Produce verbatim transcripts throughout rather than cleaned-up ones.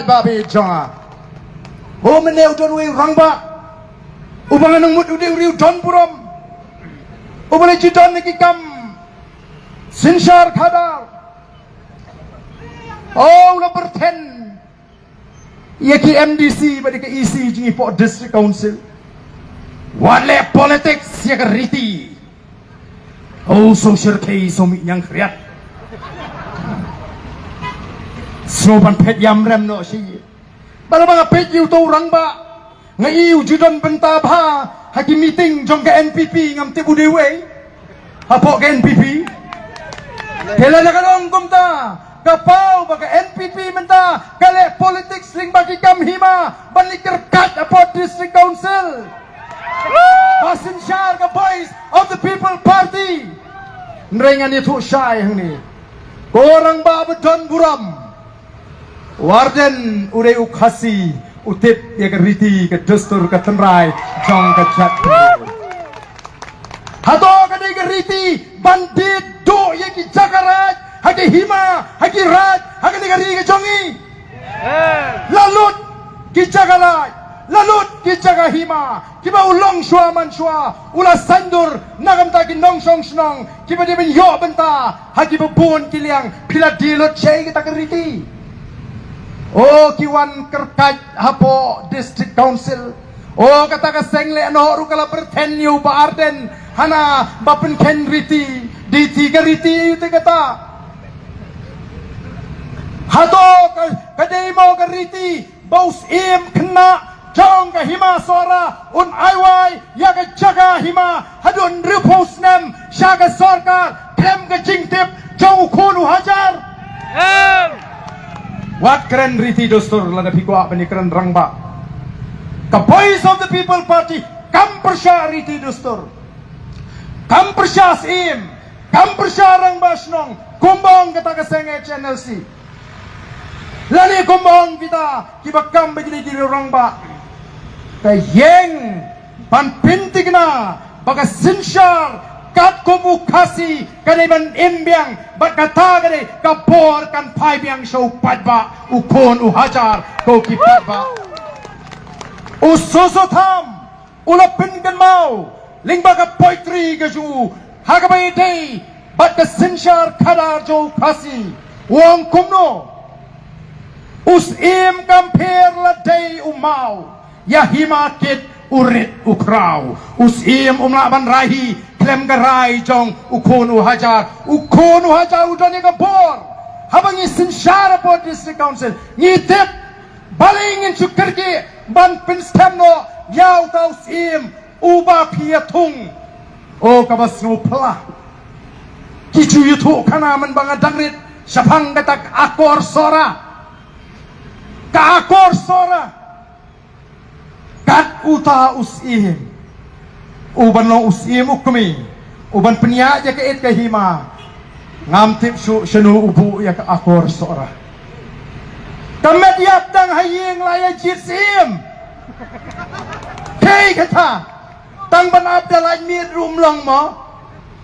Ba ba jong nga. O, mynne u don uwei u rangbah uba nga nang mut u dei u riew don burom, uba la ju don na ki kam synshar khadar. O, u la pyrthen ïa ki M D C bad ïa ka E C jong ngi hapoh District Council. Wat leh politics ïa ka riti. O, sngewsih kei sngewmih ñiang khriat. Sngewbha ban phet ïam rem noh shi. Ba la ba nga peit ïa uto u rangbah, nga i u ju don bynta bha ha ki meeting jong ka N P P, ngam tip u dei uei hapoh ka N P P. Te lada ka long kumta, ka paw ba ka N P P mynta ka leh politics lyngba ki kam hima ban leit kyrkhat hapoh District Council. Ba synshar ka Voice of the People Party. Hynrei ngan ïathuh shai hangne, ko rangbah ba don burom, u Ardent u dei u Khasi, u tip ïa ka riti ka dustur ka tynrai jong ka jaitbynriew. Hato ka dei ka riti ban die duh ïa ki jaka raij ha ki hima, ha ki raij ha kane ka ri ka jong ngi? La lut ki jaka raij, la lut ki jaka hima, kiba u longshuwa manshuwa u la saiñdur na ka bynta ki nongshong shnong kiba dei ban ïoh bynta ha kiba bun ki liang, phi la die lut shaei kata ka riti? O, ki wan kyrkhat hapoh District Council. O, kata ka seng lehnoh ruh ka la pyrthen ïa u Bah Ardent hana ba pynkheiñ riti. Dei ti ka riti ïa u te kata? Hato ka, ka dei mo ka riti ba u Syiem khynnah jong ka hima Sohra un ai wai ïa ka jaka hima haduh hynriewphew snem sha ka sorkar khlem ka jingtip jong u khun u hajar? Em! Wat kren riti dustur lada phi kwah ban ïakren rangbah. Ka Voice of the People Party kam pyrshah riti dustur, kam pyrshah Syiem, kam pyrshah rangbah shnong kumba ong kata ka seng H N L C. Lane kumba ong kita kiba kam bad kine ki rangbah, ka ïeng ban pynthikna ba ka synshar katkum u Khasi ka dei ban im biang, bad kata ka dei ka por kan phai biang sha u paidbah, u khun u hajar, ko ki paidbah. U Soso Tham u la pynkynmaw lyngba ka poetry ka jong u ha kaba ïadei bad ka synshar khadar jong u Khasi. U ong kumno? U Syiem kam pher la dei u maw, ïa hima kit u rit u khraw. U Syiem um lah ban rai hi khlem ka rai jong u khun u hajar. U khun u hajar u don ïa ka bor. Haba ngi synshar hapoh District Council ngi tip balei ngin shu kyrkieh ban pynskhem noh ïa uta u Syiem uba phi ïathung. O, kaba sngewphylla, ki ju ïathuh khana mynba nga dang rit shaphang kata ka akor Sohra. Ka akor Sohra. Kat uta u Syiem, uban long u Syiem u kmie, uban pynïaid ïa ka it ka hima, ngam tip shuh shano u buh ïa ka akor Sohra. Ka met ïap dang ha ïing la ïa jied Syiem. Kaei kata? Tang ban ap da lait miet ruh um long mo?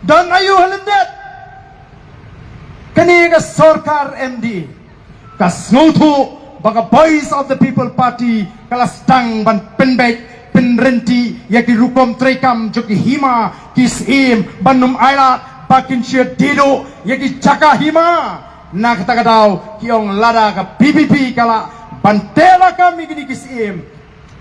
Don aïu ha lyndet? Kane ka sorkar M D A ka sngewthuh ba ka Voice of the People Party ka la sdang ban pynbeit pynryntih ïa ki rukom treikam jong ki hima ki Syiem ban ym ailad ba kin shu die duh ïa ki jaka hima. Na kata ka daw ki ong lada ka V P P ka lah ban teh lakam ïa kine ki Syiem,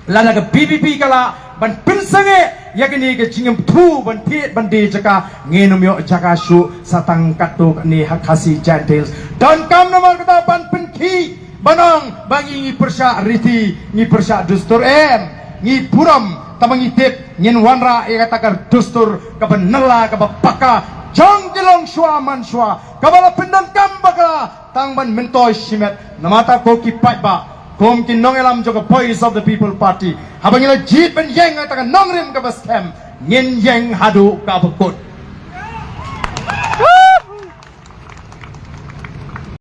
lada ka V P P ka lah ban pynsangeh ïa kane ka jingïathuh ban thied ban die jaka, ngin ym ïoh jaka shuh sa tang katto katne ha Khasi Jaintia Hills. Donkam namar kata ban pynkhih ban ong ba ngi, ngi pyrshah riti, ngi pyrshah dustur? Em, ngi burom, tangba ngi tip ngin wanrah ïa kata ka dustur kaba nylla kaba paka jong ki longshuwa manshuwa kaba la pyndonkam bakla tang ban myntoi shimet. Namar kata ko ki paidbah, kum ki nongïalam jong ka Voice of the People Party, haba ngi la jied ban ïeng ha kata ka nongrim kaba skhem, ngin ïeng haduh kaba kut.